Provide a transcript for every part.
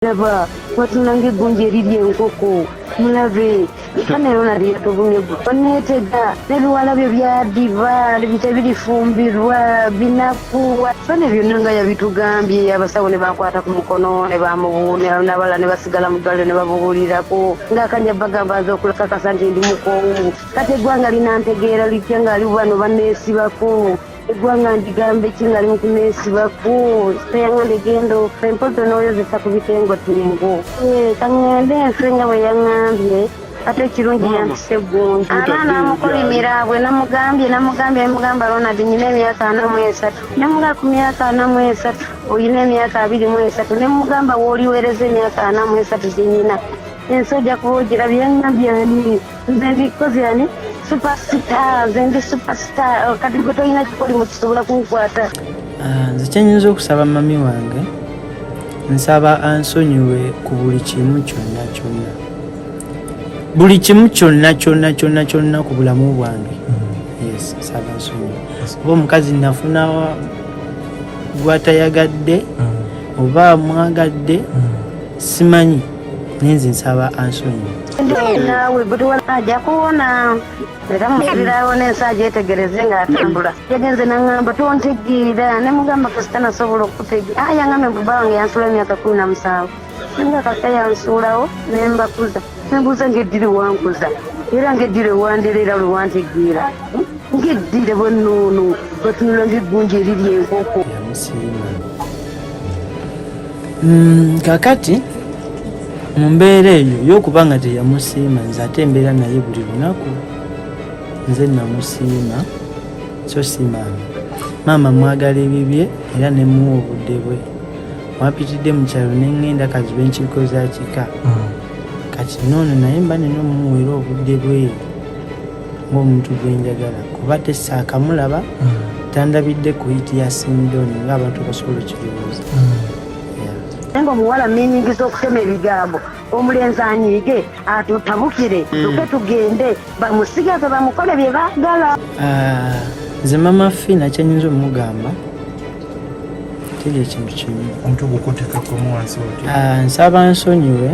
Laba watunula ng'eggunja eriri enkoko. Mulabe fane Ronald yatugumye gwe oneetega n'ebiwala byo byadiba tebirifumbirwa binakuwa. Fane byonna nga yabitugambye, abasawo ne bankwata ku mukono ne bamubuulira ne basigala mu ddwaliro ne babuulirako ng'akanja bagamba nze okulakakasa nti ndi mukoowu. Kati eggwanga linantegeera litya ng'ali bano banneesibako? Eggwanga ndigambe ki nga ali mu kuneesibako? Yaŋŋambye genda ofe mpozzi n'oyozesa ku bitengotengo. Kaŋŋende nfe nga bwe yaŋŋambye, ate ekirungi yampise gungi. Abaana bamukolimira bwe namugambye, namugambye nemugamba Ronald nyina emyaka 43, nemugamba ku myaka 43 olina emyaka 23, nemugamba w'oliweereza emyaka 43 gye nyina ensi ojja kuba ogirabye. Yaŋŋambye ani? Nze ndikoze ani? Superstar, nze ndi superstar. Kati gwe tolina kikolimo kisobola kunkwata. Nze kyenyinza okusaba mami wange, nsaba ansonyiwe ku buli kimu kyonna kyonna, buli kimu kyonna kyonna kyonna kyonna ku bulamu bwange. Yes, nsaba nsonyiwe oba omukazi nafuna gwatayagadde oba mwagadde simanyi, naye nze nsaba ansonyiwe. Naawe gwe tewali ajja kuwona, era musibirawo n'ensi agyetegereze ng'atambula. Yagenze naŋŋamba tontegeera, ne mugamba kasita nasobola okutegeera. Ah, yaŋŋambye mbu bba wange yansuula emyaka 17, nga kasita yansuulawo ne mbakuza. Nembuuza ng'eddire wankuza era ng'eddire wandera era lwe wantegeera ng'eddire bwennoono batunula ng'eggunja eriri enkoko. Yamusiima. Kakati mu mbeera eyo y'okuba nga teyamusiima, nze ate embeera naye buli lunaku nze namusiima, so si maama. Maama mwagala ebibye era nemuwa obudde bwe. Wampitidde mu kyalo ne ŋŋenda kaziba enkiiko za kika. Kati noono naye mba nina omumuweera obudde bwe ng'omuntu gwe njagala, kuba tesaakamulaba tandabidde ku hit ya Sindoni ng'abantu basobola okirowooza. Yeah. Naye ng'omuwala meaning z'okutema ebigambo, omulenzi anyiige atutabukire, tuke tugende bamusigaze bamukole bye baagala. Ah, nze mama Fina kyenyinza omugamba kiri ekintu kimu. Omutwe gukutekako wansi oti. Ah, nsaba nsonyiwe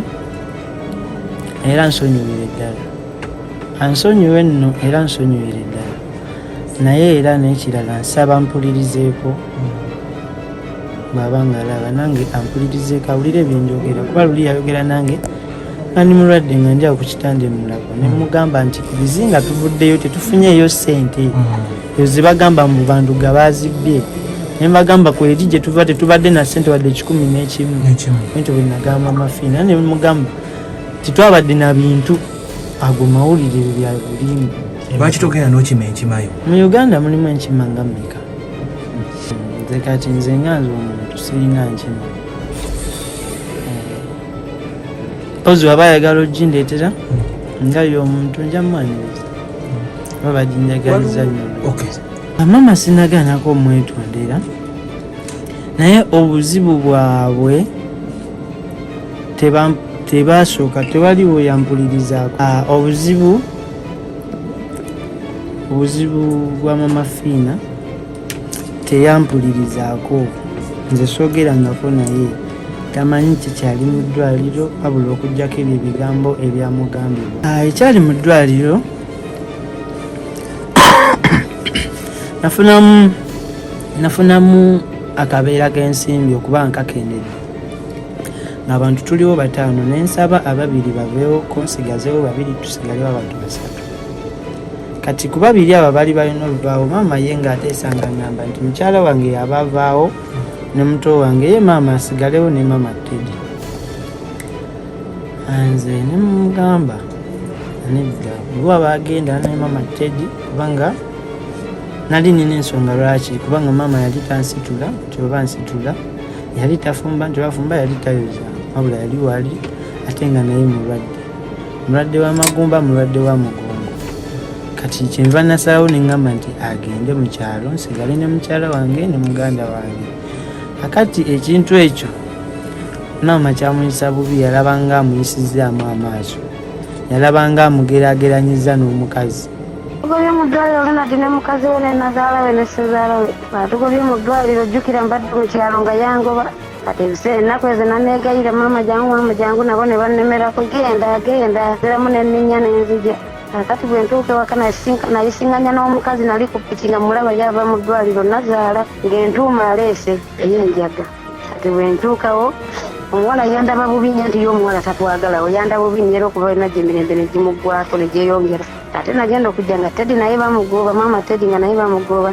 era nsonyiwire ddala, ansonyiwe nno era nsonyiwire ddala. Naye era n'ekirala nsaba mpulirizeeko, bw'aba nga alaba nange ampulirizeeko, awulire byenjogera, kuba luli yayogera nange nga ndi mulwadde, nga ndi awo ku kitanda emulago, ne mugamba nti ku bizinga tuvuddeyo tetufunyeeyo ssente ezo zebagamba mu bantu ga bazibbye, ne mbagamba ku eri gye tuva tetubadde na ssente wadde 101. N'ekimu. Ekyo bwe nagamba Mafiina ne mugamba titwabadde na bintu, ago mawulire ebyo bya bulimba. Lwaki togenda n'okima enkimayo? Mu Uganda mulimu enkima nga mmeka? Nze kati nze nga nze omuntu sirina nkima. Mpozi waba ayagala ogindeetera nga ye omuntu nja mwaniriza, oba baginjagaliza nnyo. Maama sinagaanako omwetondera, naye obuzibu bwabwe tebasooka tewaliwo yampulirizaako. Ah, obuzibu bwa mama Fiina teyampulirizaako, nze soogerangako naye, tamanyi kikyali mu ddwaliro wabula okugyako ebyo ebigambo ebyamugambibwa. Ah, ekyali mu ddwaliro nafunamu akabeera k'ensimbi okuba nkakendedde, ng'abantu tuliwo 5, ne nsaba ababiri baveewo ko nsigazeewo babiri, tusigalewo abantu basatu. Kati ku babiri abo baali balina oluvaawo, maama ye ng'ateesa nga ŋŋamba nti mukyala wange yaba avaawo ne muto wange, ye maama asigalewo ne maama Teddy. Nze ne mugamba nedda, oba bagenda ne maama Teddy, kubanga nali nina ensonga lwaki, kubanga maama yali tansitula nti oba nsitula, yali tafumba nti bafumba, yali tayoza, wabula yali wali ate nga naye mulwadde, mulwadde w'amagumba, mulwadde wa mugongo. Kati kyenva nasalawo ne ŋŋamba nti agende mu kyalo, nsigale ne mukyala wange ne muganda wange. Kakati ekintu ekyo maama kyamuyisa bubi, yalaba nga amuyisizzaamu amaaso, yalaba nga amugeraageranyiza n'omukazi. Tugobye mu ddwaliro Ronald ne mukazi we ne nazaala we ne ssezaala we batugobye mu ddwaliro. Jjukira mbadde mu kyalo nga yangoba. Kati ebiseera ennaku ezo naneegayira maama jangu, maama jangu, nabo ne bannemerako, genda genda, ziramu nenninya nenzija. Kakati bwe ntuuka ewaka nayisinganya n'omukazi nali ku piki nga mulaba yava mu ddwaliro nazaala ng'entuuma aleese ey'enjaga. Kati bwe ntuukawo omuwala yandaba bubi nnyo nti ye omuwala tatwagalawo, yandaba bubi nnyo era okuva najja emirembe ne gimuggwako ne gyeyongera. Ate nagenda okujja nga Teddy naye bamugoba, maama Teddy nga naye bamugoba.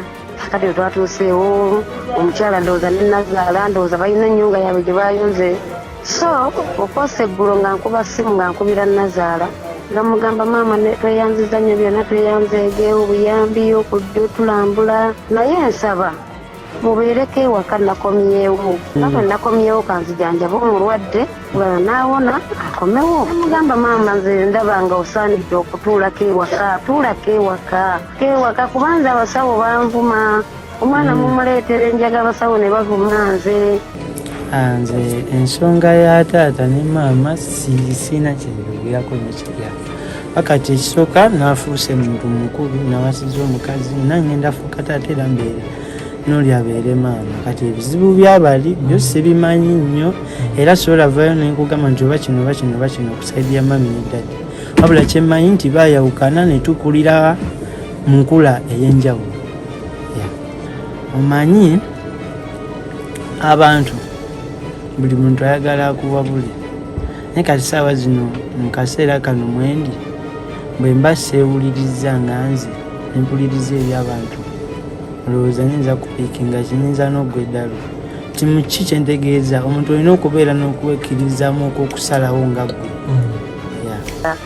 Kati bwe twatuuseewo omukyala ndowooza ne nazaala ndowooza balina ennyunga yaabwe gye bayunze. So okwosa eggulo nga nkuba ssimu nga nkubira nazaala nga mugamba maama tweyanziza nnyo byonna, tweyanzeege obuyambi okujja otulambula, naye nsaba mubeereko ewaka nakomyewo, nga bwe nakomyewo kanzijanjabe omulwadde bw'anaawona akomewo. Namugamba maama nze ndaba nga osaanidde okutuulako ewaka, tuulako ewaka, ewaka kubanza abasawo banvuma, omwana mumuleetera enjaga abasawo ne bavuma nze. Nze ensonga ya taata ne maama sirina kyenjogerako nnyo kirya pakati. Ekisooka nafuuse muntu mukulu, nawasiza omukazi, nangenda fuuka taata era mbeere n'oli abeere maama. Kati ebizibu byabali byo sibimanyi nnyo, era sobola vayo nenkugamba nti oba kino oba kino oba kino okusaidia mami ne daddy, wabula kyemmanyi nti bayawukana ne tukulira mu nkula ey'enjawulo. Omanyi abantu buli muntu ayagala akuwabule, naye kati saawa zino mu kaseera kano mwendi bwe mba seewuliriza nga nze nempuliriza ebyabantu, olowooza nyinza kupiikinga kinyinza n'ogwa eddalu. Ti muki kyentegeeza, omuntu olina okubeera n'okwekkirizaamu okw'okusalawo nga ggwe.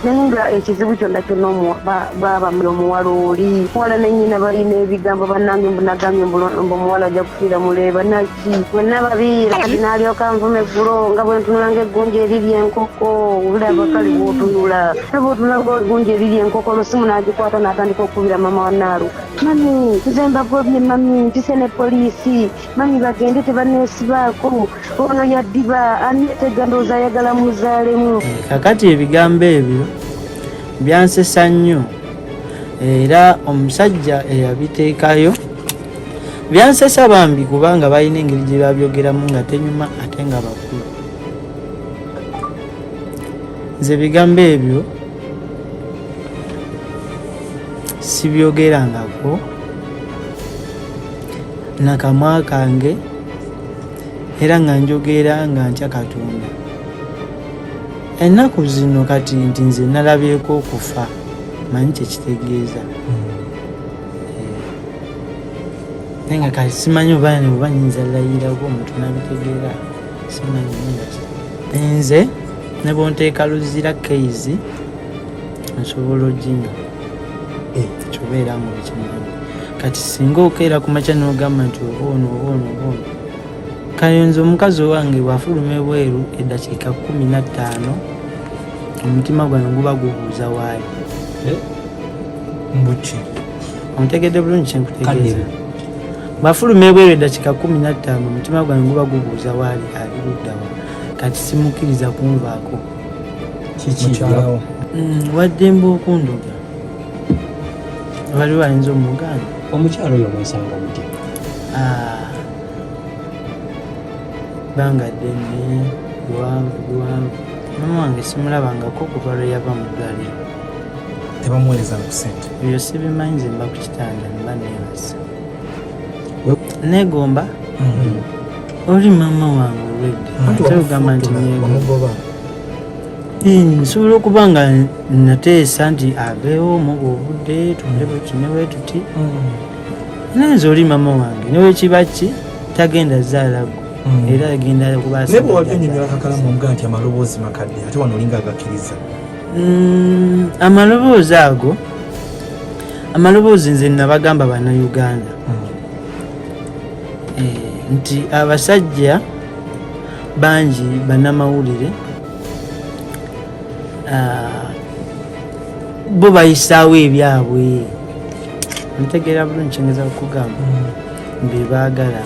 Naye nga ekizibu kyonna kyonna baaba omuwala oli muwala ne nnyina balina ebigambo bannange, mbu nagambye mbu omuwala ajja kufiira muleeba naki bwenna babiira. Kati n'alyoka nvuma eggulo nga bwe ntunula ng'eggunja eriri enkoko, olaba kale bw'otunula bw'otunula ng'eggunja eriri enkoko. Olusimu n'agikwata n'atandika okukubira maama wa Naalu, mami nze mbagobye, mami mpise ne poliisi, mami bagende tebaneesibaako, ono yaddiba aneetega ndowooza ayagala muzaalemu. Kakati ebigambo ebyo byansesa nnyo, era omusajja eyabiteekayo byansesa bambi, kubanga balina engeri gye babyogeramu nga tenyuma ate nga bakulu. Nze ebigambo ebyo sibyogerangako nakamwa kange, era nga njogera nga ntya Katonda. Ennaku zino kati nti nze nalabyeko okufa, manyi kyekitegeeza, naye nga kati simanyi oba oba nyinza layirako omuntu nabitegeera, simanyi. Naye nga nze ne bwonteeka luzira keizi nsobola oginywa kyobeera nga okimanyi. Kati singa okeera ku makya n'ogamba nti oba ono oba ono oba ono kayonza, omukazi owange bw'afuluma ebweru eddakiika 15 omutima gwange guba gubuuza waali. Mbuki? Ontegedde bulungi kyenkutegeeza? Bw'afuluma ebweru eddakiika 15 omutima gwange guba gubuuza waali, ali luddawa. Kati simukkiriza kunvaako. Mukyalawo? Waddembe okundoga, waliwo ayinza omugaana. Omukyalo oyo omwesanga mutya? Ah, bbanga ddene, luwanvu luwanvu. Mama wange simulabangako okuva lwe yava mu ddwaliro. Tebamuweereza ku ssente? Ebyo sibimanyi, nze mba ku kitanda mba neebasa. Neegomba oli maama wange olwedde, ate ogamba nti neegomba. Wamugoba? Nsobola okuba nga nateesa nti aveewo muba obudde tukole bwe tuti ne bwe tuti, naye nze oli maama wange newekiba ki tagenda zaala gwe, era agenda kuba Naye bwe wali onyonyola kakalamu omugaa nti amaloboozi makadde, ate wano olinga agakkiriza. Amaloboozi ago, amaloboozi nze nabagamba Bannayuganda nti abasajja bangi bannamawulire, bo bayisaawo ebyabwe. Ntegeera bulungi kyengeza kukugamba? Byebaagala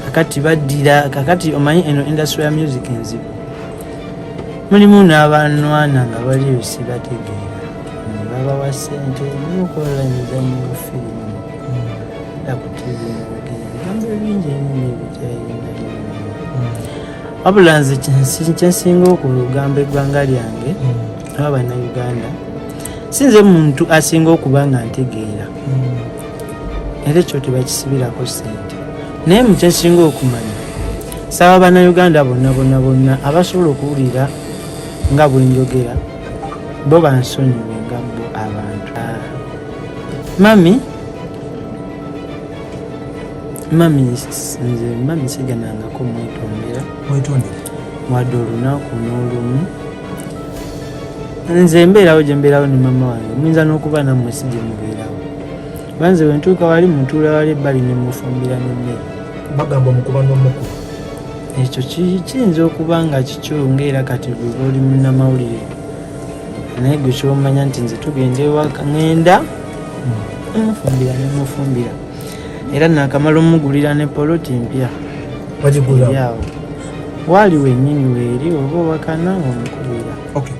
kakati baddira. Kakati omanyi eno industry ya music enzibu, mulimu n'abanwana nga bali eyo sibategeera, babawa ssente nimukola emizannyo mu firimu era ku TV nogera ebigambo ebingi ennyo ebitalina. Wabula nze kyensinga okugamba eggwanga lyange aba Bannayuganda, si nze muntu asinga okuba nga ntegeera, era ekyo tebakisibirako ssente, naye mu kyensinga okumanya, saba Bannayuganda bonna bonna bonna abasobola okuwulira nga bwe njogera, bo bansonyiwe nga bo abantu. Mami, mami, nze mami siganangako mwetondera. Mwetondera. Wadde olunaku n'olumu. Nze mbeerawo gye mbeerawo ne mama wange, muyinza n'okuba nammwe si gye mubeerawo. Banze bwe ntuuka wali, mutuula wali ebbali ne mufumbira n'emmere. Bagamba omukuba n'omukuba. Ekyo kiyinza okuba nga kikyo, ngaera kati gwe oli munnamawulire, naye gwe kyomanya nti nze tugenda ewaka, ŋŋenda nemufumbira, nemufumbira, era nakamala omugulira ne poloti mpya. Bagigula? Eri awo waali wennyini weeri, oba owakana omukubira. Okay.